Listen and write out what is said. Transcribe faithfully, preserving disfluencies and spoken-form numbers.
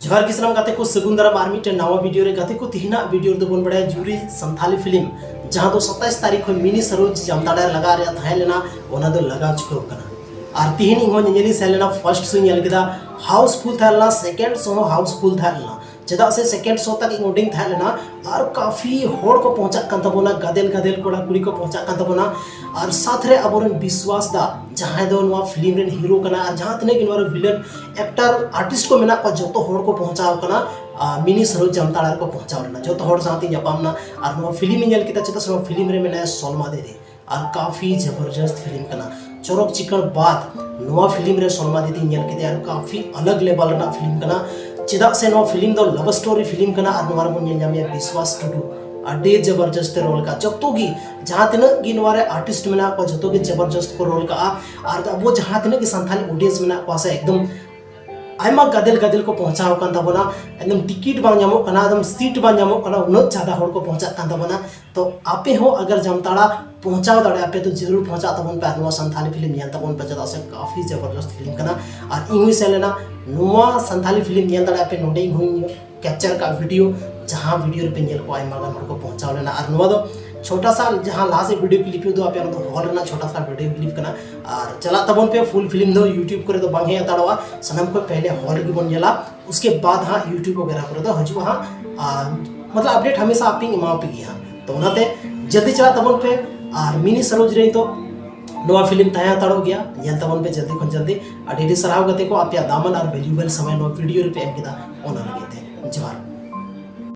ᱡᱚᱦᱟᱨ ᱜᱮ ᱥᱟᱱᱟᱢ ᱜᱟᱛᱮ ᱠᱚ, ᱥᱟᱹᱜᱩᱱ ᱫᱟᱨᱟᱢ ᱟᱨ ᱢᱤᱫᱴᱮᱱ ᱱᱟᱣᱟ ᱵᱷᱤᱰᱤᱭᱳ ᱨᱮ᱾ ᱜᱟᱛᱮ ᱠᱚ, ᱛᱤᱦᱤᱧᱟᱜ ᱵᱷᱤᱰᱤᱭᱳ ᱨᱮᱫᱚ ᱵᱚᱱ ᱵᱟᱲᱟᱭᱟ ᱡᱩᱨᱤ ᱥᱟᱱᱛᱷᱟᱞᱤ ᱯᱷᱤᱞᱢ, ᱡᱟᱦᱟᱸ ᱫᱚ ᱥᱟᱛᱟᱭᱤᱥ ᱛᱟᱹᱨᱤᱠᱷ ᱠᱷᱚᱱ ᱢᱤᱱᱤ ᱥᱟᱨᱳᱡᱽ ᱡᱟᱢᱛᱟᱲᱟ ᱨᱮ ᱞᱟᱜᱟᱣ ᱨᱮᱭᱟᱜ ᱛᱟᱦᱮᱸ ᱞᱮᱱᱟ, ᱚᱱᱟ ᱫᱚ ᱞᱟᱜᱟᱣ ᱪᱩᱠᱟᱹᱣ ᱠᱟᱱᱟ᱾ ᱟᱨ ᱛᱤᱦᱤᱧ ᱤᱧ ᱦᱚᱸ ᱧᱮᱧᱮᱞᱤᱧ ᱥᱮᱱ ᱞᱮᱱᱟ, ᱯᱷᱟᱨᱥᱴ ᱥᱳᱧ ᱧᱮᱞ ᱠᱮᱫᱟ, ᱦᱟᱣᱩᱥᱯᱷᱩᱞ ᱛᱟᱦᱮᱸ ᱞᱮᱱᱟ, ᱥᱮᱠᱮᱱᱰ ᱥᱳ ᱦᱚᱸ ᱦᱟᱣᱩᱥᱯᱷᱩᱞ ᱛᱟᱦᱮᱸ ᱞᱮᱱᱟ᱾ ᱪᱮᱫᱟᱜ ᱥᱮ ᱥᱮᱠᱮᱱᱰ ᱥᱳ ᱛᱟᱠ ᱤᱧ ᱚᱸᱰᱮᱧ ᱛᱟᱦᱮᱸ ᱞᱮᱱᱟ ᱟᱨ ᱠᱟᱯᱷᱤ ᱦᱚᱲ ᱠᱚ ᱯᱚᱦᱚᱸᱪᱟᱜ ᱠᱟᱱ ᱛᱟᱵᱚᱱᱟ, ᱜᱟᱫᱮᱞ ᱜᱟᱫᱮᱞ ᱠᱚᱲᱟ ᱠᱩᱲᱤ ᱠᱚ ᱯᱚᱦᱚᱸᱪᱟᱜ ᱠᱟᱱ ᱛᱟᱵᱚᱱᱟ᱾ ᱟᱨ ᱥᱟᱛᱷ ᱨᱮ ᱟᱵᱚᱨᱮᱱ ᱵᱤᱥᱣᱟᱥ ᱫᱟ, ᱡᱟᱦᱟᱸᱭ ᱫᱚ ᱱᱚᱣᱟ ᱯᱷᱤᱞᱢ ᱨᱮᱱ ᱦᱤᱨᱳ ᱠᱟᱱᱟ, ᱟᱨ ᱡᱟᱦᱟᱸ ᱛᱤᱱᱟᱹᱜ ᱜᱮ ᱱᱚᱣᱟ ᱨᱮ ᱵᱷᱤᱞᱮᱱ ᱮᱠᱴᱟᱨ ᱟᱨᱴᱤᱥᱴ ᱠᱚ ᱢᱮᱱᱟᱜ ᱠᱚᱣᱟ, ᱡᱚᱛᱚ ᱦᱚᱲ ᱠᱚ ᱯᱚᱦᱚᱸᱪᱟᱣ ᱠᱟᱱᱟ᱾ ᱟᱨ ᱢᱤᱱᱤ ᱥᱟᱨᱳᱡᱽ ᱡᱟᱢᱛᱟᱲᱟ ᱨᱮᱠᱚ ᱯᱚᱦᱚᱸᱪᱟᱣ ᱞᱮᱱᱟ, ᱡᱚᱛᱚ ᱦᱚᱲ ᱥᱟᱶᱛᱮᱧ ᱧᱟᱯᱟᱢ ᱮᱱᱟ᱾ ᱟᱨ ᱱᱚᱣᱟ ᱯᱷᱤᱞᱢ ᱤᱧ ᱧᱮᱞ ᱠᱮᱫᱟ, ᱪᱮᱫᱟᱜ ᱥᱮ ᱱᱚᱣᱟ ᱯᱷᱤᱞᱢ ᱨᱮ ᱢᱮᱱᱟᱭᱟ ᱥᱚᱞᱢᱟ ᱫᱤᱫᱤ᱾ ᱟᱨ ᱠᱟᱯᱷᱤ ᱡᱚᱵᱚᱨᱡᱚᱥᱛ ᱯᱷᱤᱞᱢ ᱠᱟᱱᱟ᱾ ᱪᱚᱨᱚᱠ ᱪᱤᱠᱟᱹᱲ ᱵᱟᱫ ᱱᱚᱣᱟ ᱯᱷᱤᱞᱢ ᱨᱮ ᱥᱚᱞᱢᱟ ᱫᱤᱫᱤᱧ ᱧᱮᱞ ᱠᱮᱫᱮᱭᱟ, ᱟᱨ ᱠᱟᱯᱷᱤ ᱟᱞᱟᱜᱽ ᱞᱮᱵᱮᱞ ᱨᱮᱱᱟᱜ ᱯᱷᱤᱞᱢ ᱠᱟᱱᱟ᱾ ᱪᱮᱫᱟᱜ ᱥᱮ ᱱᱚᱣᱟ ᱯᱷᱤᱞᱢ ᱫᱚ ᱞᱟᱵᱷ ᱥᱴᱳᱨᱤ ᱯᱷᱤᱞᱢ ᱠᱟᱱᱟ, ᱟᱨ ᱱᱚᱣᱟ ᱨᱮᱵᱚᱱ ᱧᱮᱞ ᱧᱟᱢᱮᱭᱟ ᱵᱤᱥᱣᱟᱥ ᱴᱩᱰᱩ᱾ ᱟᱹᱰᱤ ᱡᱚᱵᱚᱨᱡᱚᱥᱛ ᱨᱳᱞ ᱠᱟᱜᱼᱟ᱾ ᱡᱚᱛᱚ ᱜᱮ, ᱡᱟᱦᱟᱸ ᱛᱤᱱᱟᱹᱜ ᱜᱮ ᱱᱚᱣᱟ ᱨᱮ ᱟᱨᱴᱤᱥᱴ ᱢᱮᱱᱟᱜ ᱠᱚᱣᱟ, ᱡᱚᱛᱚ ᱜᱮ ᱡᱚᱵᱚᱨᱡᱚᱥᱛ ᱠᱚ ᱨᱳᱞ ᱠᱟᱜᱼᱟ᱾ ᱟᱨ ᱟᱵᱚ ᱡᱟᱦᱟᱸ ᱛᱤᱱᱟᱹᱜ ᱜᱮ ᱥᱟᱱᱛᱟᱲᱤ ᱚᱰᱤᱭᱮᱱᱥ ᱢᱮᱱᱟᱜ ᱠᱚᱣᱟ ᱥᱮ, ᱮᱠᱫᱚᱢ ᱟᱭᱢᱟ ᱜᱟᱫᱮᱞ ᱜᱟᱫᱮᱞ ᱠᱚ ᱯᱚᱦᱚᱸᱪᱟᱣ ᱟᱠᱟᱱ ᱛᱟᱵᱚᱱᱟ᱾ ᱮᱠᱫᱚᱢ ᱴᱤᱠᱤᱴ ᱵᱟᱝ ᱧᱟᱢᱚᱜ ᱠᱟᱱᱟ, ᱮᱠᱫᱚᱢ ᱥᱤᱴ ᱵᱟᱝ ᱧᱟᱢᱚᱜ ᱠᱟᱱᱟ, ᱩᱱᱟᱹᱜ ᱡᱟᱫᱟ ᱦᱚᱲ ᱠᱚ ᱯᱚᱦᱚᱸᱪᱟᱜ ᱠᱟᱱ ᱛᱟᱵᱚᱱᱟ᱾ ᱛᱚ ᱟᱯᱮ ᱦᱚᱸ ᱟᱜᱟᱨ ᱡᱟᱢᱛᱟᱲᱟ ᱯᱚᱦᱚᱸᱪᱟᱣ ᱫᱟᱲᱮᱭᱟᱜ ᱯᱮ, ᱛᱚ ᱡᱟᱹᱨᱩᱲ ᱯᱚᱦᱚᱸᱪᱟᱜ ᱛᱟᱵᱚᱱ ᱯᱮ ᱟᱨ ᱱᱚᱣᱟ ᱥᱟᱱᱛᱷᱟᱞᱤ ᱯᱷᱤᱞᱢ ᱧᱮᱞ ᱛᱟᱵᱚᱱ ᱯᱮ, ᱪᱮᱫᱟᱜ ᱥᱮ ᱠᱟᱯᱷᱤ ᱡᱚᱵᱚᱨᱡᱚᱥᱛ ᱯᱷᱤᱞᱢ ᱠᱟᱱᱟ᱾ ᱟᱨ ᱤᱧ ᱦᱚᱸᱧ ᱥᱮᱱ ᱞᱮᱱᱟ ᱱᱚᱣᱟ ᱥᱟᱱᱛᱷᱟᱞᱤ ᱯᱷᱤᱞᱢ ᱧᱮᱞ ᱫᱟᱲᱮᱭᱟᱜ ᱯᱮ, ᱱᱚᱰᱮ ᱤᱧ ᱦᱚᱸᱧ ᱠᱮᱯᱪᱟᱨ ᱠᱟᱜ ᱵᱷᱤᱰᱤᱭᱳ, ᱡᱟᱦᱟᱸ ᱵᱷᱤᱰᱤᱭᱳ ᱨᱮᱯᱮ ᱧᱮᱞ ᱠᱚᱣᱟ ᱟᱭᱢᱟ ᱜᱟᱱ ᱦᱚᱲ ᱠᱚ ᱯᱚᱦᱚᱸᱪᱟᱣ ᱞᱮᱱᱟ᱾ ᱟᱨ ᱱᱚᱣᱟ ᱫᱚ ᱪᱷᱳᱴᱟ ᱥᱟ ᱡᱟᱦᱟᱸ ᱞᱟᱦᱟ ᱥᱮᱫ ᱵᱷᱤᱰᱤᱭᱳ ᱠᱞᱤᱯ ᱫᱚ ᱟᱯᱮ ᱚᱱᱟ ᱫᱚ ᱦᱚᱞ ᱨᱮᱱᱟᱜ ᱪᱷᱳᱴᱟ ᱥᱟ ᱵᱷᱤᱰᱤᱭᱳ ᱠᱞᱤᱯ ᱠᱟᱱᱟ᱾ ᱟᱨ ᱪᱟᱞᱟᱜ ᱛᱟᱵᱚᱱ ᱯᱮ, ᱯᱷᱩᱞ ᱯᱷᱤᱞᱢ ᱫᱚ ᱭᱩᱴᱩᱵᱽ ᱠᱚᱨᱮ ᱫᱚ ᱵᱟᱝ ᱦᱮᱡ ᱦᱟᱛᱟᱲᱚᱜᱼᱟ, ᱥᱟᱱᱟᱢ ᱠᱷᱚᱱ ᱯᱮᱦᱞᱮ ᱦᱚᱞ ᱨᱮᱜᱮ ᱵᱚᱱ ᱧᱮᱞᱟ, ᱩᱥᱠᱮ ᱵᱟᱫ ᱦᱟᱸᱜ ᱭᱩᱴᱩᱵᱽ ᱣᱟᱜᱮᱨᱟ ᱠᱚᱨᱮ ᱫᱚ ᱦᱤᱡᱩᱜᱼᱟ ᱦᱟᱸᱜ᱾ ᱟᱨ ᱢᱚᱛᱞᱚᱵ ᱟᱯᱰᱮᱴ ᱦᱟᱢᱮᱥᱟ ᱟᱯᱮᱧ ᱮᱢᱟ ᱯᱮ ᱜᱮᱭᱟ ᱦᱟᱸᱜ᱾ ᱛᱚ ᱚᱱᱟᱛᱮ ᱡᱚᱞᱫᱤ ᱪᱟᱞᱟᱜ ᱛᱟᱵᱚᱱ ᱯᱮ᱾ ᱟᱨ ᱢᱤᱱᱤ ᱥᱟᱨᱳᱡᱽ ᱨᱮ ᱱᱤᱛᱚᱜ ᱱᱚᱣᱟ ᱯᱷᱤᱞᱢ ᱛᱟᱦᱮᱸ ᱦᱟᱛᱟᱲᱚᱜ ᱜᱮᱭᱟ, ᱧᱮᱞ ᱛᱟᱵᱚᱱ ᱯᱮ ᱡᱚᱞᱫᱤ ᱠᱷᱚᱱ ᱡᱚᱞᱫᱤ᱾ ᱟᱹᱰᱤ ᱟᱹᱰᱤ ᱥᱟᱨᱦᱟᱣ ᱜᱟᱛᱮ ᱠᱚ, ᱟᱯᱮᱭᱟᱜ ᱫᱟᱢᱟᱱ ᱟᱨ ᱵᱷᱮᱞᱩᱭᱮᱵᱚᱞ ᱥᱚᱢᱚᱭ ᱱᱚᱣᱟ ᱵᱷᱤᱰᱤᱭᱳ ᱨᱮᱯᱮ ᱮᱢ ᱠᱮᱫᱟ, ᱚᱱᱟ ᱞᱟᱹᱜᱤᱫ ᱛᱮ ᱡᱚᱦᱟᱨ᱾